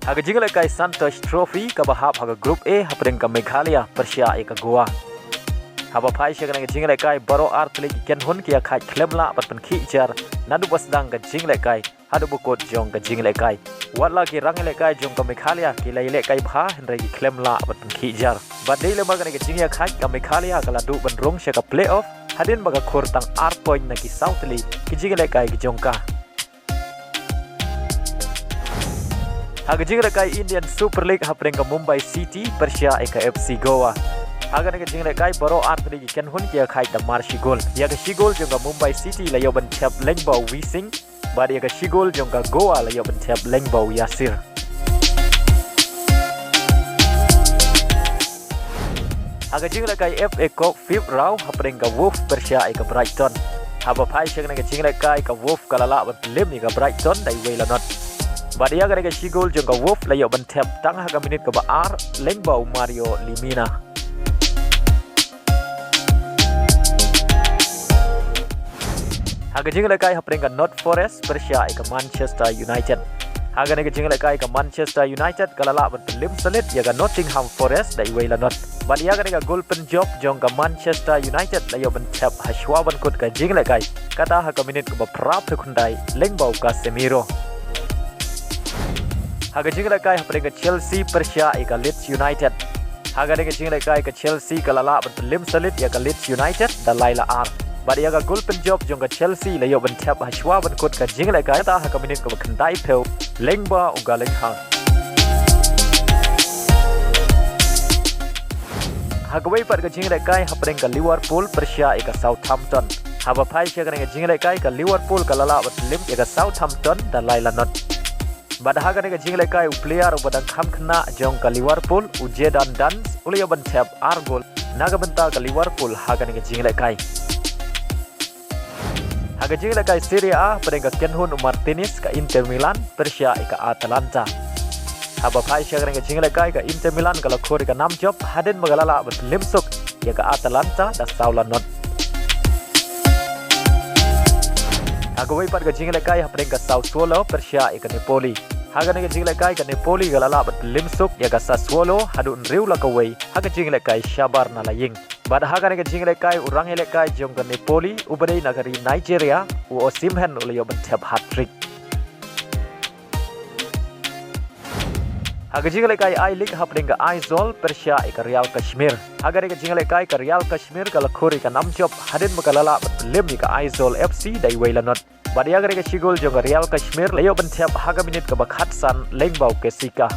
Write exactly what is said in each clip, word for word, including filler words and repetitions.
Ha ka jinglehkai Santosh Trophy kaba hap ha ka Group A hapdeng ka Meghalaya pyrshah ïa ka Goa. Haba phai sha kane ka jinglehkai baroh artylli ki kynhun ki ïakhaid khlem lah ban pynkhih jar naduh ba sdang ka jinglehkai haduh ba kut jong ka jinglehkai. Watla ki rangïalehkai jong ka Meghalaya ki la ïalehkai bha hynrei ki khlem lah ban pynkhih jar. Bad dei lyngba kane ka jingïakhaid ka Meghalaya ka la duh ban rung sha ka playoff hadien ba ka khur tang ar point na ki saw tylli ki jinglehkai ki jong ka. Ha ka jinglehkai Indian Super League hapdeng ka Mumbai City pyrshah ïa ka F C Goa. Ha kane ka jinglehkai baroh artylli ki kynhun ki ïakhaid da mar shi gol. Ïa ka shi gol jong ka Mumbai City la ïoh ban thep lyngba u Wising. Bad ïa ka shi gol jong ka Goa la ïoh ban thep lyngba u Yasir. Ha ka jinglehkai F A Cup fifth round hapdeng ka Wolves pyrshah ïa ka Brighton. Haba phai sha kane ka jinglehkai ka Wolves ka la lah ban pynlem ïa ka Brighton da iwei la not. Bad ïa kane ka shi gol jong ka Wolves la ïoh ban thep tang ha ka minit kaba ar lyngba u Mario Lemina. Ha ka jinglehkai hapdeng ka Nottingham Forest pyrshah ïa ka Manchester United. Ha kane ka jinglehkai ka Manchester United ka la lah ban pynlem sha lid ïa ka Nottingham Forest da iwei la not. Bad ïa kane ka gol pynjop jong ka Manchester United la ïoh ban thep ha shuwa ban kut ka jinglehkai, kata ha ka minit kaba phra phew khyndai lyngba u Casemiro. Ha ka jinglehkai hapdeng ka Chelsea pyrshah ïa ka Leeds United. Ha kane ka jinglehkai ka Chelsea ka la lah ban pynlem sha lid ïa ka Leeds United da lai la ar. Bad ïa ka gol pynjop jong ka Chelsea la ïoh ban thep ha shuwa ban kut ka jinglehkai, kata ha ka minit kaba khyndai phew lyngba u Gallagher. Ha kawei pat ka jinglehkai hapdeng ka Liverpool pyrshah ïa ka Southampton. Haba phai sha kane ka jinglehkai ka Liverpool ka la lah ban pynlem ïa ka Southampton da lai la not. Bad ha kane ka jinglehkai u player uba dang kham khynnah jong ka Liverpool u Jadon Sancho u la ïoh ban thep ar gol na ka bynta ka Liverpool ha kane ka jinglehkai. Ha ka jinglehkai Serie A hapdeng ka kynhun u Martinez ka Inter Milan pyrshah ïa ka Atalanta. Haba phai sha kane ka jinglehkai ka Inter Milan ka la khur ïa ka nam jop hadien ba ka la lah ban pynlem suk ïa ka Atalanta da saw la not. Ha kawei pat ka jinglehkai hapdeng ka Sassuolo pyrshah ïa ka Napoli. Ha kane ka jinglehkai ka Napoli ka la lah ban pynlem suk ïa ka Sassuolo haduh hynriew la kawei ha ka jinglehkai shabar na la ïing. Bad ha kane ka jinglehkai u rangïalehkai jong ka Napoli uba dei na ka ri Nigeria u Osimhen u la ïoh ban thep hat-trick. Ha ka jinglehkai I-League hapdeng ka Aizawl pyrshah ïa ka Real Kashmir. Ha kane ka jinglehkai ka Real Kashmir ka la khur ïa ka nam jop hadien ba ka la lah ban pynlem ïa ka Aizawl F C da iwei la not. Bad ïa kane ka shi gol jong ka Real Kashmir la ïoh ban thep ha ka minit kaba khatsan lyngba u Kesicka.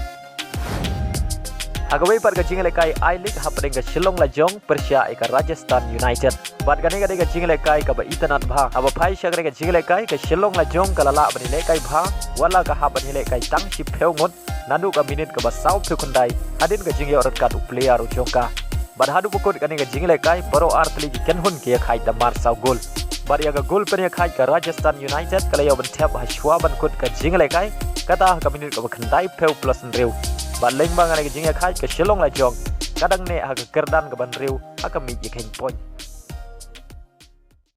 Ha kawei pat ka jinglehkai I-League hapdeng ka Shillong Lajong pyrshah ïa ka Rajasthan United. Bad kane ka dei ka jinglehkai kaba itynnad bha. Haba phai sha kane ka jinglehkai ka Shillong Lajong ka la lah ban ïalehkai bha, watla ka hap ban ïalehkai tang shiphew ngut naduh ka minit kaba saw phew khyndai hadien ka jingïoh red card u player u jong ka. Bad haduh ba kut kane ka jinglehkai baroh artylli ki kynhun ki ïakhaid da mar saw gol. Bad ïa ka gol pynïakhaid ka Rajasthan United ka la ïoh ban thep ha shuwa ban kut ka jinglehkai, kata ha ka minit kaba khyndai phew plus hynriew. Bad lyngba kane ka jingïakhaid ka Shillong Lajong ka dang neh ha ka kyrdan kaba hynriew ha ka miej ïakheiñ point.